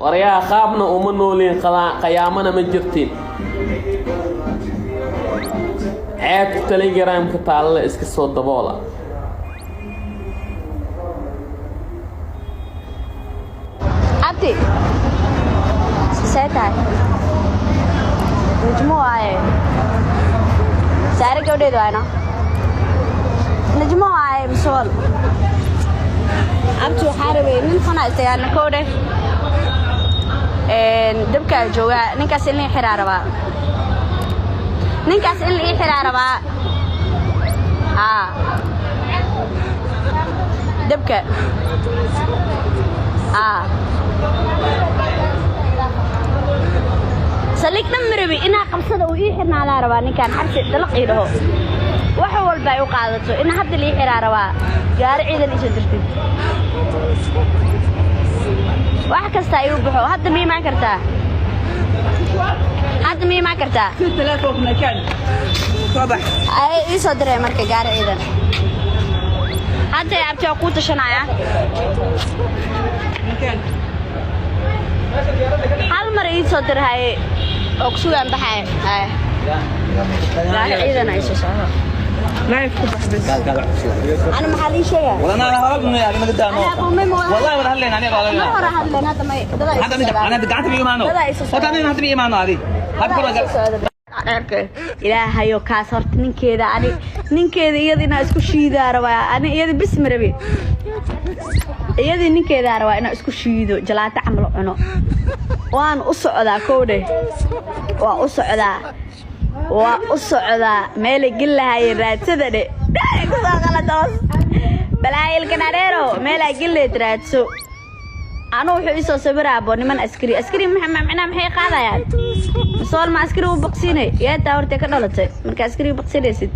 Waryaa, qaabna uma nooliin, qayaamana ma jirtiin. Ceebta Telegramka taalla iska soo daboola. Abti, see tahay? Najmo waaye, saare gabdheed waayno. Najmo waaye misool. Abti, waxaa rabay nin xuna istagaana kowdhe dabkaa joogaa. Ninkaas in la ii xiraa rabaa, ninkaas in la ii xiraa rabaa. Haa, dabka. Haa, saliig dhan marabi inaa qabsada uu ii xirnaadaa rabaa. Ninkaan xabsi dalaq ii dhaho, wax walba ay u qaadato in hadda la ii xiraa rabaa. Gaari ciidan isoo dirtid, wax kasta ay u baxo. Hadda ma imaan kartaa? Hadda ma imaan kartaa? Ay ii soo diray marka gaari ciidan hadda. Abti, waa kuu tashanaya. Hal mar ii soo dir haye oo kusugaan baxay. Haye, gaari ciidan ay soo socdo. Ana maxaa lii sheegaa? Mar hore hadleen, hadda may Ilaahayo, kaas horta ninkeeda, ani ninkeeda iyada inaa isku shiidaa rabaa. Ani iyada bis ma rabi, iyadii ninkeedaa rabaa inaa isku shiido, jalaato camal cuno. Waan u socdaa kowdhe, waa u socdaa, waa u socdaa. Meelay gel lahaayeen raadsada dhe kusoo qaladoos balaayilka dhareero. Meelaa gelleed raadso. Anu wuxuu iisoo sawiraabo niman askari. Askari macnaa maxay qaadayaan? Misool ma askari u baqsiinay? Yeetaa hortee ka dhalatay marka askari u baqsinaysid.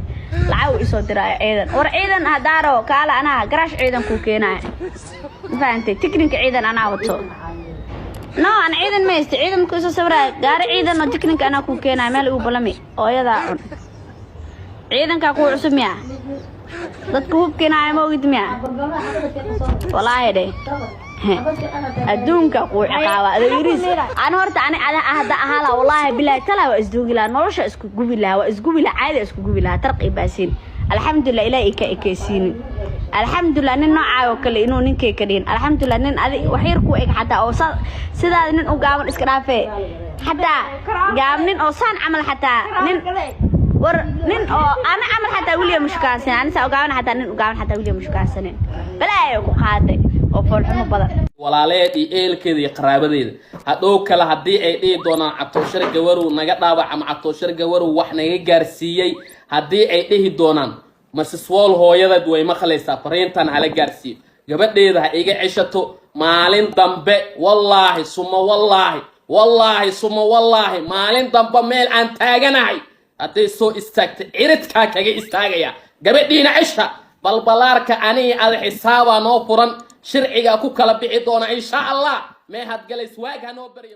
Lacag uu isoo diraayo ciidan. War ciidan haddaaro kaala, anaa garaash ciidan kuu keenaya. Ma fahantay? Tikninka ciidan anaa wato. No, an ciidan ma haysta. Ciidan markuu isoo sawiraayo gaari ciidan oo tikninka anaa kuu keenaya. Meel igu balami ooyadaa cun. Ciidankaa kuwa cusub miya? Dadka hubkeenaya ma ogid miya? Walaahi dheh, adduunka kuu ciqaaba adoo yariis. Ani horta ani ada hadda ahaa lahaa, wallaahi bilaahi talaa, waa isduugi lahaa, nolosha isku gubi lahaa, waa isgubi lahaa, caadi isku gubi lahaa, tarq iyo baasiin. Alxamdulilah, ilaah ii ka ekeysiinin. Alxamdulilah, nin noocaa oo kale inuu ninkay ka dhihin. Alxamdulilah, nin adi wax yar ku eg xataa oo sidaada nin u gaaban iska dhaafee, xataa gaabnin oo saan camal, xataa nin, war nin oo ana camal xataa weliya mushkaansanin. Ani saa ugaaban xataa nin ugaaban xataa weliya mushkaansanin. Balaayo ku qaaday oo foolxumo badan. Walaaleed iyo ehelkeeda iyo qaraabadeeda hadhow kale haddii ay dhihi doonaan Catooshar gawarow naga dhaawac ama Catooshar gawarow wax naga gaarsiiyey, haddii ay dhihi doonaan, Mrs Wall hooyadeed way maqlaysaa. Fariintan hala gaarsiiyo, gabadheeda ha iga ceshato. Maalin dambe, wallaahi suma wallaahi, wallaahi suma wallaahi, maalin dambe meel aan taaganahay hadday soo istaagta, ciridkaa kaga istaagaya. Gabadhiina cesha. Balbalaarka anii ada xisaabaa noo furan, sharcigaa ku kala bixi doona insha Allah. Meehad galays waag ha noo baryo.